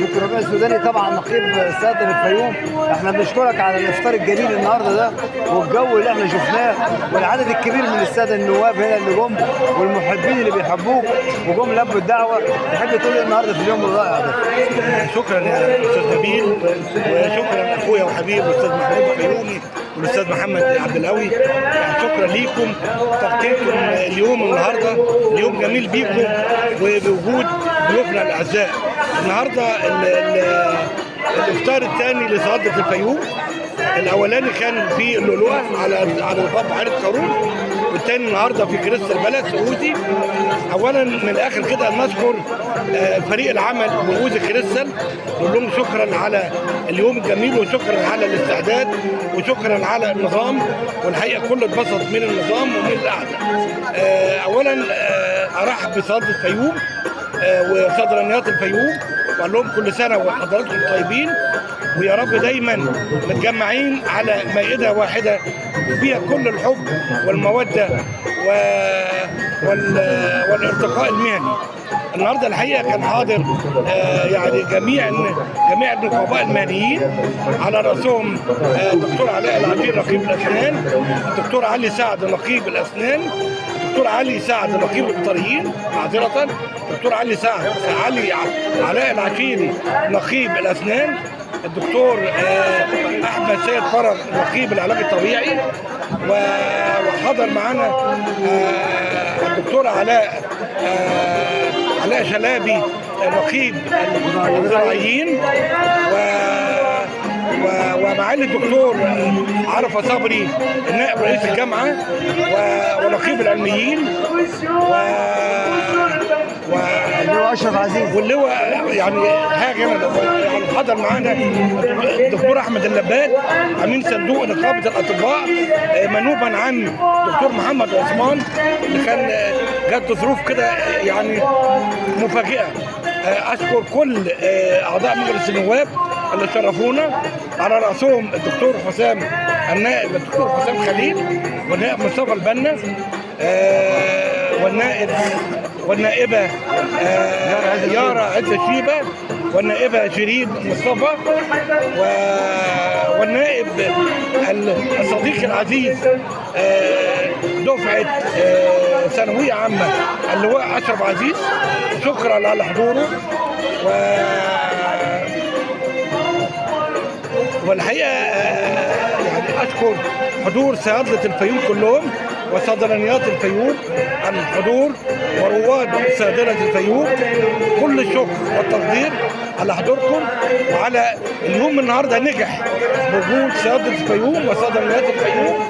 دكتور ربيع السوداني طبعا نقيب سادة الفيوم، احنا بنشكرك على الافطار الجميل النهارده ده والجو اللي احنا شفناه والعدد الكبير من السادة النواب هنا اللي جم والمحبين اللي بيحبوك وجم لبوا الدعوة. تحب تقول ايه النهارده في اليوم الرائع ده؟ شكرا يا استاذ نبيل، وشكرا اخويا وحبيبي الاستاذ محمود الفيومي والاستاذ محمد عبد القوي. يعني شكرا ليكم تغطيتكم اليوم النهارده، اليوم جميل بيكم وبوجود ضيوفنا الاعزاء. النهارده الافطار الثاني لصيادله الفيوم. الاولاني كان في اللؤلؤه على ضفاف بحيرة قارون، والثاني النهارده في كريستال بالاس اوزي. اولا من الاخر كده نشكر فريق العمل باوزي كريستال، نقول لهم شكرا على اليوم الجميل، وشكرا على الاستعداد، وشكرا على النظام. والحقيقة كل اتبسط من النظام ومن القعدة. اولا ارحب بصيادله الفيوم وصيدلانيات الفيوم، واقول لهم كل سنة وحضراتكم طيبين، ويا رب دايما متجمعين على مائدة واحدة فيها كل الحب والمودة والارتقاء المهني. النهارده الحقيقة كان حاضر يعني جميع النقباء المهنيين، على راسهم الدكتور علاء العتير نقيب الاسنان، الدكتور علي سعد نقيب الاسنان، الدكتور علي سعد نقيب القطريين، معذرة، الدكتور علي سعد علي علاء العشيري نقيب الاسنان، الدكتور احمد سيد فرج نقيب العلاج الطبيعي، وحضر معانا الدكتور علاء شلابي نقيب الزراعيين، ومعالي الدكتور عرفه صبري النائب رئيس الجامعة ونقيب العلميين اللي هو اشرف عزيز، واللي هو يعني حاجة يعني حضر معانا الدكتور احمد اللباد امين صندوق نقابة الاطباء، منوبا عن دكتور محمد عثمان اللي كان جات ظروف كده يعني مفاجئة. اشكر كل اعضاء مجلس النواب اللي شرفونا، على راسهم الدكتور حسام النائب الدكتور حسام خليل، والنائب مصطفى البنا، والنائب والنائبه يارا عز الشيبة، والنائبه شيرين مصطفى، والنائب الصديق العزيز دفعه ثانوية عامة اللواء اشرف عزيز، شكرا على حضوره. والحقيقة يعني اشكر حضور صيادله الفيوم كلهم وصيدلانيات الفيوم عن الحضور، ورواد صيدلة الفيوم، كل الشكر والتقدير على حضوركم وعلى اليوم النهارده. نجح بوجود صيادله الفيوم وصيدلانيات الفيوم،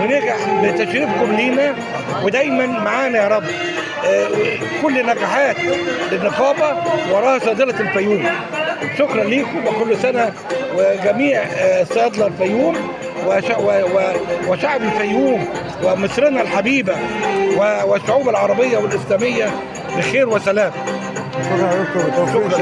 ونجح بتشريفكم لينا، ودايما معانا يا رب. كل نجاحات للنقابه وراها صيدلة الفيوم. شكرا ليكم، وكل سنة وجميع صيادله الفيوم وشعب الفيوم ومصرنا الحبيبة والشعوب العربية والاسلامية بخير وسلام. شكرا يا دكتور، بالتوفيق.